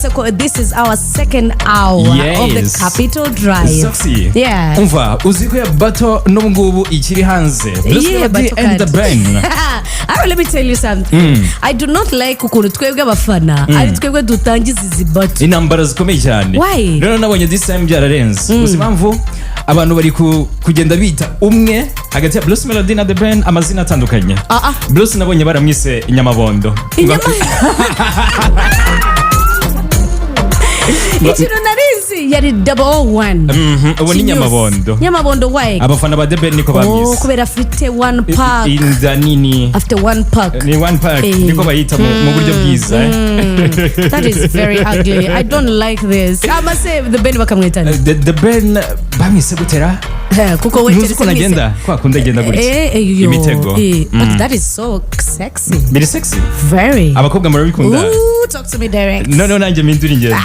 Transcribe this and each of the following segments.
So this is our second hour of the Capital Drive. Soxy. Yeah. Umva, uzi ko ya battle n'ubu ngubu ikiri hanze? Bruce Iyihe Melody battle and The kandi? Ben. Alright, let me tell you something. I do not like ukuntu twebwe abafana ari twebwe dutangiza izi battle. Intambara zikomeye cyane. Why? Rero nabonye this time byararenze. Uzi impamvu? Abantu bari kugenda bita umwe hagati ya Bruce Melody na The Ben amazina atandukanye. Ah, ah. Bruce nabonye baramwise Inyamabondo. Inyama. Ikintu narizi yari 001. Ubu ni Nyamabondo. Nyamabondo, why? Abafana ba The Ben niko Oh, bamwise. kubera afite one pack. Inda nini. Afite one pack. Ni one pack. Eh. Niko bayita mu buryo bwiza, eh. That is very ugly. I don't like this. Amase The Ben bakamwita nde? The Ben bamwise gutera. Eh, kuko we Ntuzi keretse ukuntu mwise- agenda, kwa kundi agenda gutya. Eh, eh, yo. Imitego. Eh, but that is so sexy. Biri sexy. Very. Abakobwa murabikunda. Ooh, talk to me direct. Noneho nanjye mpindura ingendo.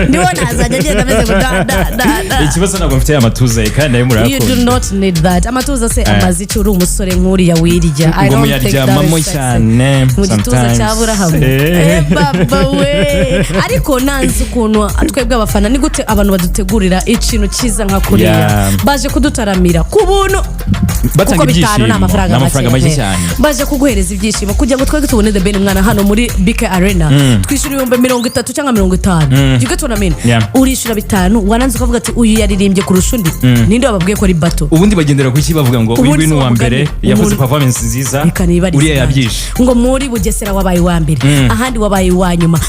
Ndiwo nazajya agenda ameze ngo da da da da. Ikibazo, ntabwo mfite amatuza ye, kandi nayo You do murayakunda. not need that. Amatuza se amaze icyo uri umusore nk'uriya wirya? I Ngo don't think that muyaryamamo is sexy. cyane Mu gituza sometimes. cya Aburahamu. Eh. Eh, baba we, ariko nanze ukuntu twebwe abafana, ni gute abantu badutegurira ikintu cyiza nka kuriya, baje kudutaramira ku buntu, Batanga kuko 500 ni ibyishimo. amafaranga Ni amafaranga make make cyane. Baje kuguhereza ibyishimo kugira ngo twebwe tubone The Ben mwana hano muri BK Arena, twishyura 30,000 cyangwa 50. You get what I mean? Yeah. Urishyura 5, waranze ukavuga ati uyu yaririmbye kurusha undi. Ninde wababwiye ko ari battle? Ubundi bagendera ku ki bavuga ngo uyu Ubundi nguyu ni si uwa wa mbere, mugani. yakoze performance nziza, Reka nibarize uriya nanjye. yabyishe? Ngo muri Bugesera wabaye uwa mbere, ahandi wabaye uwa nyuma,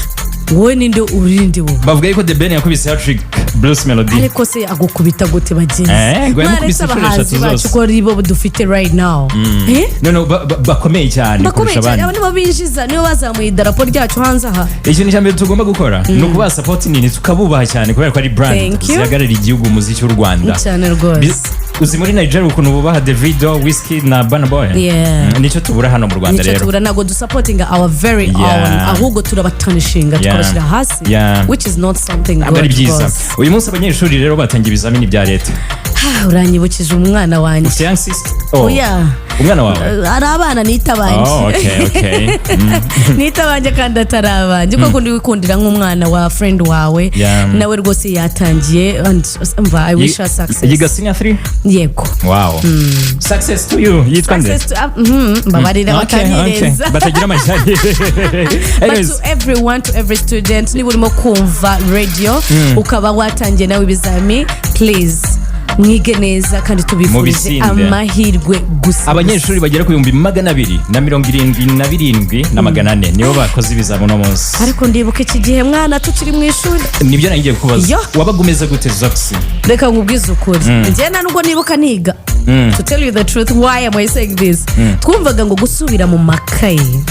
wowe ninde urindi wo? Bavuga yuko The Ben yakubise hat-trick Bruce Melody. Ariko se agukubita gute, bagenzi? Eh, ngo yamukubise Mwaretse inshuro abahanzi eshatu bacu zose. ko aribo dufite right now, eh? No, bakomeye cyane Bakomeye kurusha cyane. abandi. Abo nibo binjiza, nibo bazamuye idarapo ryacu hanze aha. Ikintu cya mbere tugomba gukora ni ukubaha support nini, tukabubaha cyane kubera ko ari brand Thank you. zihagarariye igihugu, umuziki w'u Rwanda. Cyane rwose. Uzi muri Nigeria ukuntu bubaha Davido, Wizkid na Burna Boy? Yeah. Nicyo tubura hano mu Rwanda Nicyo rero. tubura. Ntabwo dusupportinga our very own, ahubwo turabatanishinga, tukabashyira hasi, which is not something Ntabwo ari good byiza. rwose. Uyu munsi abanyeshuri rero batangiye ibizamini bya leta. Ah, uranyibukije umwana wanjye. Ufite young sister? Oh. Oya. Umwana wawe? Hari abana nita abanjye. Oh, okay. Nita abanjye kandi atari abanjye, kuko kundi wikundira nk'umwana wa friend wawe. Nawe rwose yatangiye and umva, I wish her success. Yiga senior 3? Yego. Wow, success to you. Yitwa nde? Success to, mbabarira batanireza. Batagira amashyari. But Anyways, to everyone, to every student, niba urimo kumva radio ukaba watangiye nawe ibizami, please mwige neza kandi tubifurije Mubitsinde. amahirwe gusa. Abanyeshuri bagera ku 277,400 nibo bakoze ibizami uno munsi. Ariko ndibuka iki gihe mwana tukiri mu ishuri. Nibyo nagiye kubaza. Yo. Wabaga umeze gute, Zoxy? Reka nkubwize ukuri, njye nta nubwo nibuka niga. To tell you the truth, why am I saying this? Twumvaga ngo gusubira mu makayi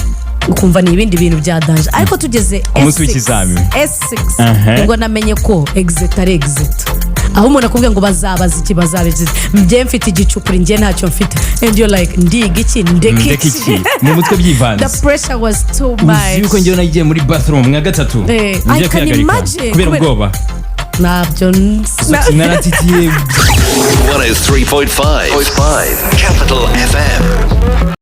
ukumva ni ibindi bintu bya danger, ariko tugeze Ku munsi S6, w'ikizami. S6, Aha. nibwo namenye ko exit ari exit, aho umuntu akubwira ngo bazabaza iki, bazabaza iki, njye mfite igicupuri, njye ntacyo mfite, and you're like, ndiga iki, ndeka Ndeka iki? iki? Mu mutwe byivanze. The pressure was too much. Uzi yuko njyewe nagiye muri bathroom nka gatatu Eh, ngiye I can kwihagarika imagine. kubera ubwoba. Ntabyo. Zoxy, naratitiye. 103.5 Capital FM.